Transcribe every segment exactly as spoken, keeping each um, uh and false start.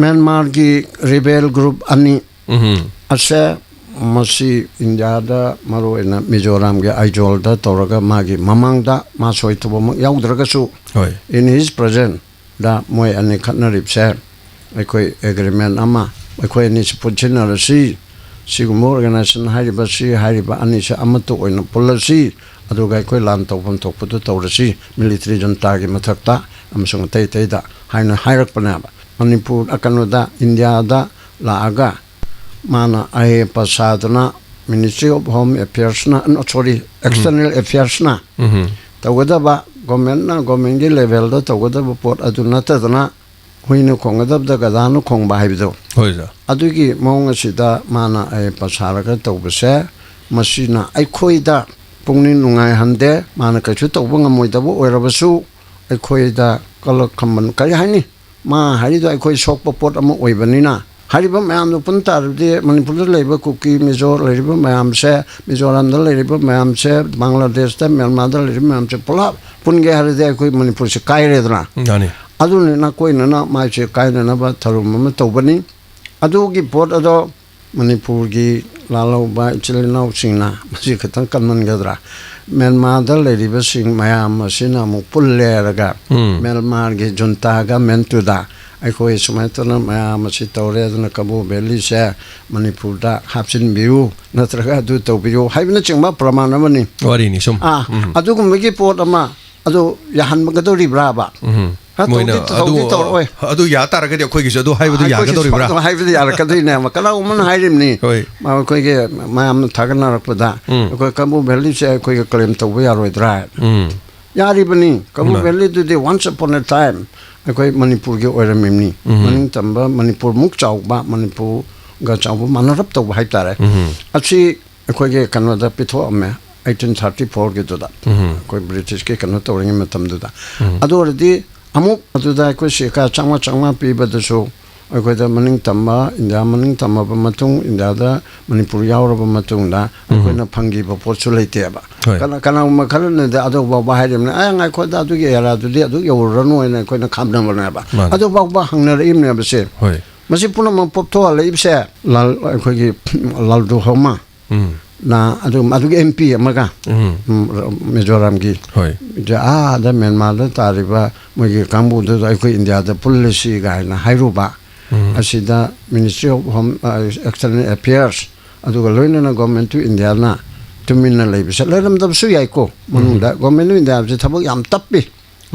ꯃ꯭ꯌꯥꯟꯃꯥꯔꯒꯤ rebel group ꯑꯅꯤ ꯎꯝ꯫ ꯑꯁꯦ ꯃꯁꯤ ꯏꯟꯗꯤꯌꯥꯗ ꯃꯔꯨꯑꯣꯏꯅ ꯃꯤꯖꯣꯔꯥꯝꯒꯤ ꯑꯥꯏꯖꯣꯜꯗ ꯇꯧꯔꯒ ꯃꯥꯒꯤ ꯃꯃꯥꯡꯗ ꯃꯥ ꯁꯣꯏ ꯊꯨꯕꯃꯛ ꯌꯥꯎꯗ꯭ꯔꯒꯁꯨ ꯍꯣꯏ꯫ In his present ꯗ ꯃꯣꯏ ꯑꯅꯤ ꯈꯠꯅꯔꯤꯕꯁꯦ ꯑꯩꯈꯣꯏ ꯑꯦꯒ꯭ꯔꯤꯃꯦꯟ ꯑꯃ ꯑꯩꯈꯣꯏ ꯑꯅꯤꯁꯤ ꯄꯨꯟꯁꯤꯟꯅꯔꯁꯤ, ꯁꯤꯒꯨꯝꯕ ꯑꯣꯔꯒꯅꯥꯏꯖꯦꯁꯟ ꯍꯥꯏꯔꯤꯕꯁꯤ, ꯍꯥꯏꯔꯤꯕ ꯑꯅꯤꯁꯤ ꯑꯃꯠꯇ ꯑꯣꯏꯅ ꯄꯨꯜꯂꯁꯤ, ꯑꯗꯨꯒ ꯑꯩꯈꯣꯏ ꯂꯥꯟ ꯇꯧꯐꯝ ꯊꯣꯛꯄꯗꯨ ꯇꯧꯔꯁꯤ, ꯃꯤꯂꯤꯇꯔꯤ ꯖꯟꯇꯥꯒꯤ ꯃꯊꯛꯇ ꯑꯃꯁꯨꯡ ꯑꯇꯩ ꯑꯇꯩꯗ ꯍꯥꯏꯅ ꯍꯥꯏꯔꯛꯄꯅꯦꯕ꯫ ꯃꯅꯤꯄꯨꯔ ꯀꯩꯅꯣꯗ, ꯏꯟꯗꯤꯌꯥꯗ ꯂꯥꯛꯑꯒ ꯃꯥꯅ ꯑꯍꯦ ꯄꯁꯥꯗꯨꯅ Ministry of Home Affairsꯅ, sorry, External Affairsꯅ ꯎꯝ꯫ ꯇꯧꯒꯗꯕ, ꯒꯣꯔꯃꯦꯟꯅ ꯒꯣꯔꯃꯦꯟꯒꯤ ꯂꯦꯚꯦꯜꯗ ꯇꯧꯒꯗꯕ ꯄꯣꯠ ꯑꯗꯨ ꯅꯠꯇꯗꯅ ꯍꯨꯏꯅ ꯈꯣꯡꯒꯗꯕꯗ ꯒꯙꯥꯅ ꯈꯣꯡꯕ ꯍꯥꯏꯕꯗꯣ, ꯍꯣꯏ ꯁꯥꯔ꯫ ꯑꯗꯨꯒꯤ ꯃꯑꯣꯡ ꯑꯁꯤꯗ ꯃꯥꯅ ꯑꯍꯦ ꯄꯁꯥꯔꯒ ꯇꯧꯕꯁꯦ, ꯃꯁꯤꯅ ꯑꯩꯈꯣꯏꯗ ꯄꯨꯛꯅꯤꯡ ꯅꯨꯡꯉꯥꯏꯍꯟꯗꯦ꯫ ꯃꯥꯅ ꯀꯩꯁꯨ ꯇꯧꯕ ꯉꯝꯃꯣꯏꯗꯕ ꯑꯣꯏꯔꯕꯁꯨ ꯑꯩꯈꯣꯏꯗ ꯀꯂꯛ ꯈꯝꯕꯟ ꯀꯔꯤ ꯍꯥꯏꯅꯤ? ꯃꯥ ꯍꯥꯏꯔꯤꯗꯣ ꯑꯩꯈꯣꯏ ꯁꯣꯛꯄ ꯄꯣꯠ ꯑꯃ ꯑꯣꯏꯕꯅꯤꯅ, ꯍꯥꯏꯔꯤꯕ ꯃꯌꯥꯝꯗꯣ ꯄꯨꯟ ꯇꯥꯔꯗꯤ ꯃꯅꯤꯄꯨꯔꯗ ꯂꯩꯔꯤꯕ ꯀꯨꯀꯤ, ꯃꯤꯖꯣ ꯂꯩꯔꯤꯕ ꯃꯌꯥꯝꯁꯦ, ꯃꯤꯖꯣꯔꯥꯝꯗ ꯂꯩꯔꯤꯕ ꯃꯌꯥꯝꯁꯦ, ꯕꯪꯒ꯭ꯂꯥꯗꯦꯁꯇ, ꯃ꯭ꯌꯥꯟꯃꯥꯔꯗ ꯂꯩꯔꯤꯕ ꯃꯌꯥꯝꯁꯦ ꯄꯨꯂꯞ ꯄꯨꯟꯒꯦ ꯍꯥꯏꯔꯗꯤ ꯑꯩꯈꯣꯏ ꯃꯅꯤꯄꯨꯔꯁꯦ ꯀꯥꯏꯔꯦꯗꯅ꯫ ꯃꯥꯅꯤ꯫ ꯑꯗꯨꯅꯤꯅ ꯀꯣꯏꯅꯅ ꯃꯥꯏꯁꯦ ꯀꯥꯏꯅꯅꯕ ꯊꯧꯔꯝ ꯑꯃ ꯇꯧꯕꯅꯤ꯫ ꯑꯗꯨꯒꯤ ꯄꯣꯠ ꯑꯗꯣ ꯃꯅꯤꯄꯨꯔꯒꯤ ꯂꯥꯜꯍꯧꯕ ꯏꯆꯤꯜ ꯏꯅꯥꯎꯁꯤꯡꯅ ꯃꯁꯤ ꯈꯤꯇꯪ ꯀꯟꯃꯟꯒꯗ꯭ꯔꯥ? ꯃ꯭ꯌꯥꯟꯃꯥꯔꯗ ꯂꯩꯔꯤꯕꯁꯤꯡ ꯃꯌꯥꯝ ꯑꯁꯤꯅ ꯑꯃꯨꯛ ꯄꯨꯜꯂꯦꯔꯒ ꯎꯝ꯫ ꯃ꯭ꯌꯥꯟꯃꯥꯔꯒꯤ ꯖꯨꯟꯇꯥꯒ ꯃꯦꯟꯇꯨꯗ ꯑꯩꯈꯣꯏ ꯁꯨꯃꯥꯏꯅ ꯇꯧꯅ ꯃꯌꯥꯝ ꯑꯁꯤ ꯇꯧꯔꯦ, ꯑꯗꯨꯅ ꯀꯕꯣ ꯚꯦꯂꯤꯁꯦ ꯃꯅꯤꯄꯨꯔꯗ ꯍꯥꯞꯆꯤꯟꯕꯤꯌꯨ, ꯅꯠꯇ꯭ꯔꯒ ꯑꯗꯨ ꯇꯧꯕꯤꯌꯨ ꯍꯥꯏꯕꯅꯆꯤꯡꯕ ꯄ꯭ꯔꯃꯥꯟ ꯑꯃꯅꯤ꯫ ꯋꯥꯔꯤꯅꯤ ꯁꯨꯝ꯫ ꯑꯥ, ꯎꯝ꯫ ꯑꯗꯨꯒꯨꯝꯕꯒꯤ ꯄꯣꯠ ꯑꯃ ꯑꯗꯨ ꯌꯥꯍꯟꯒꯗꯧꯔꯤꯕ꯭ꯔꯥꯕ? ꯎꯝ꯫ ꯍꯥ, ꯃꯣꯏꯅ ꯇꯧꯗꯤ, ꯑꯗꯨ, ꯇꯧꯗꯤ ꯇꯧꯔꯛꯑꯣꯏ꯫ ꯑꯗꯨ ꯌꯥ ꯇꯥꯔꯒꯗꯤ ꯑꯩꯈꯣꯏꯒꯤꯁꯨ ꯑꯗꯨ ꯍꯥꯏꯕꯗꯨ ꯑꯩꯈꯣꯏꯒꯤꯁꯨ ꯌꯥꯒꯗꯧꯔꯤꯕ꯭ꯔꯥ? ꯑꯗꯨ ꯍꯥꯏꯕꯗꯤ ꯌꯥꯔꯛꯀꯗꯣꯏꯅꯦꯕ꯫ ꯀꯅꯥꯒꯨꯝꯕꯅ ꯍꯥꯏꯔꯤꯕꯅꯤ꯫ ꯍꯣꯏ꯫ ꯃ-, ꯑꯩꯈꯣꯏꯒꯤ ꯃꯌꯥꯝꯅ ꯊꯥꯒꯠꯅꯔꯛꯄꯗ, ꯎꯝ꯫ ꯑꯩꯈꯣꯏ ꯀꯕꯣ ꯚꯦꯂꯤꯁꯦ ꯑꯩꯈꯣꯏꯒꯤ ꯀ꯭ꯂꯦꯝ ꯇꯧꯕ ꯌꯥꯔꯣꯏꯗ꯭ꯔꯥ? ꯎꯝ꯫ ꯌꯥꯔꯤꯕꯅꯤ꯫ ꯀꯕꯣ ꯎꯝ꯫ ꯚꯦꯂꯤꯗꯨꯗꯤ once upon a time ꯑꯩꯈꯣꯏ ꯃꯅꯤꯄꯨꯔꯒꯤ ꯑꯣꯏꯔꯝꯃꯤꯕꯅꯤ꯫ ꯎꯝ꯫ ꯃꯅꯤꯡ ꯇꯝꯕ, ꯃꯅꯤꯄꯨꯔꯃꯨꯛ ꯆꯥꯎꯕ, ꯃꯅꯤꯄꯨꯔꯒ ꯆꯥꯎꯕ ꯃꯥꯟꯅꯔꯞ ꯇꯧꯕ ꯍꯥꯏꯇꯥꯔꯦ꯫ ꯎꯝ꯫ ꯑꯁꯤ ꯑꯩꯈꯣꯏꯒꯤ ꯀꯩꯅꯣꯗ ꯄꯤꯊꯣꯛꯑꯝꯃꯦ, eighteen thirty fourꯒꯤꯗꯨꯗ꯫ ꯎꯝ꯫ ꯑꯩꯈꯣꯏ ꯕ꯭ꯔꯤꯇꯤꯁꯀꯤ ꯀꯩꯅꯣ ꯇꯧꯔꯤꯉꯩ ꯃꯇꯝꯗꯨꯗ꯫ ꯎꯝ꯫ ꯑꯗꯨ ꯑꯣꯏꯔꯗꯤ ꯑꯃꯨꯛ ꯑꯗꯨꯗ ꯑꯩꯈꯣꯏ ꯁꯤꯀꯥ ꯆꯥꯝꯃꯉꯥ ꯆꯥꯝꯃꯉꯥ ꯄꯤꯕꯗꯨꯁꯨ ꯑꯩꯈꯣꯏꯗ ꯃꯅꯤꯡ ꯇꯝꯕ, ꯏꯟꯗꯤꯌꯥ ꯃꯅꯤꯡ ꯇꯝꯃꯕ ꯃꯇꯨꯡ, ꯏꯟꯗꯤꯌꯥꯗ ꯃꯅꯤꯄꯨꯔ ꯌꯥꯎꯔꯕ ꯃꯇꯨꯡꯗ ꯑꯩꯈꯣꯏꯅ ꯐꯪꯈꯤꯕ ꯄꯣꯠꯁꯨ ꯂꯩꯇꯦꯕ꯫ ꯍꯣꯏ꯫ ꯀꯅꯥ-, ꯀꯅꯥꯒꯨꯝꯕ ꯈꯔꯅꯗꯤ ꯑꯗꯨ ꯐꯥꯎꯕ ꯍꯥꯏꯔꯤꯕꯅꯤ, "ꯑꯦ, ꯉꯥꯏꯈꯣꯗ, ꯑꯗꯨꯒꯤ ꯑꯦꯔꯥꯗꯨꯗꯤ ꯑꯗꯨ ꯌꯧꯔꯨꯔꯅꯨ" ꯍꯥꯏꯅ ꯑꯩꯈꯣꯏꯅ ꯈꯥꯝꯅꯕꯅꯦꯕ꯫ ꯃꯥꯅꯦ꯫ ꯑꯗꯨ ꯐꯥꯎꯕ ꯍꯪꯅꯔꯛꯏꯕꯅꯦꯕ ꯁꯦ꯫ ꯍꯣꯏ꯫ ꯃꯁꯤ ꯄꯨꯝꯅꯃꯛ ꯄꯣꯛꯊꯣꯛꯍꯜꯂꯛꯏꯕꯁꯦ ꯂꯥꯜ-, ꯑꯩꯈꯣꯏꯒꯤ ꯂꯥꯜꯗꯨ ꯍꯧꯃ ꯎꯝ꯫ ꯅ ꯑꯗꯨꯝ ꯑꯗꯨꯒꯤ ꯑꯦꯝ ꯄꯤ ꯑꯃꯒ, ꯎꯝ꯫ ꯎꯝ, ꯃꯤꯖꯣꯔꯥꯝꯒꯤ, ꯍꯣꯏ꯫ ꯑꯥꯗ ꯃ꯭ꯌꯥꯟꯃꯥꯔꯗ ꯇꯥꯔꯤꯕ ꯃꯣꯏꯒꯤ ꯀꯥꯡꯕꯨꯗꯨꯗ ꯑꯩꯈꯣꯏ ꯏꯟꯗꯤꯌꯥꯗ ꯄꯨꯜꯂꯁꯤ ꯀꯥꯏꯅ ꯍꯥꯏꯔꯨꯕ꯫ ꯎꯝ꯫ ꯑꯁꯤꯗ Ministry of Home, ꯑ, External Affairs, ꯑꯗꯨꯒ ꯂꯣꯏꯅꯅ Government of Indiaꯅ ꯇꯨꯃꯤꯟꯅ ꯂꯩꯕꯁꯦ ꯂꯩꯔꯝꯗꯕꯁꯨ ꯌꯥꯏꯀꯣ꯫ ꯃꯅꯨꯡꯗ Government of Indiaꯁꯦ ꯊꯕꯛ ꯌꯥꯝ ꯇꯞꯄꯤ꯫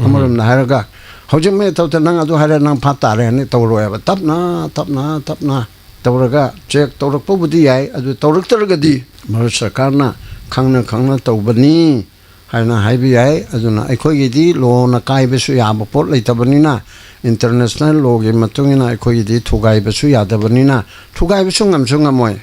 ꯑꯃꯔꯣꯝꯗ ꯍꯥꯏꯔꯒ, ꯍꯧꯖꯤꯛ ꯃꯦ ꯇꯧꯗ ꯅꯪ ꯑꯗꯨ ꯍꯥꯏꯔꯦ, ꯅꯪ ꯐꯥ ꯇꯥꯔꯦ ꯍꯥꯏꯅ ꯇꯧꯔꯣꯏꯕ꯫ ꯇꯞꯅ, ꯇꯞꯅ, ꯇꯞꯅ ꯇꯧꯔꯒ check ꯇꯧꯔꯛꯄꯕꯨꯗꯤ ꯌꯥꯏ, ꯑꯗꯨ ꯇꯧꯔꯛꯇ꯭ꯔꯒꯗꯤ ꯚꯥꯔꯠ ꯁꯔꯀꯥꯔꯅ ꯈꯪꯅ ꯈꯪꯅ ꯇꯧꯕꯅꯤ ꯍꯥꯏꯅ ꯍꯥꯏꯕ ꯌꯥꯏ꯫ ꯑꯗꯨꯅ ꯑꯩꯈꯣꯏꯒꯤꯗꯤ lawꯅ ꯀꯥꯏꯕꯁꯨ ꯌꯥꯕ ꯄꯣꯠ ꯂꯩꯇꯕꯅꯤꯅ, international lawꯒꯤ ꯃꯇꯨꯡ ꯏꯟꯅ ꯑꯩꯈꯣꯏꯒꯤꯗꯤ ꯊꯨꯒꯥꯏꯕꯁꯨ ꯌꯥꯗꯕꯅꯤꯅ, ꯊꯨꯒꯥꯏꯕꯁꯨ ꯉꯝꯁꯨ ꯉꯝꯃꯣꯏ꯫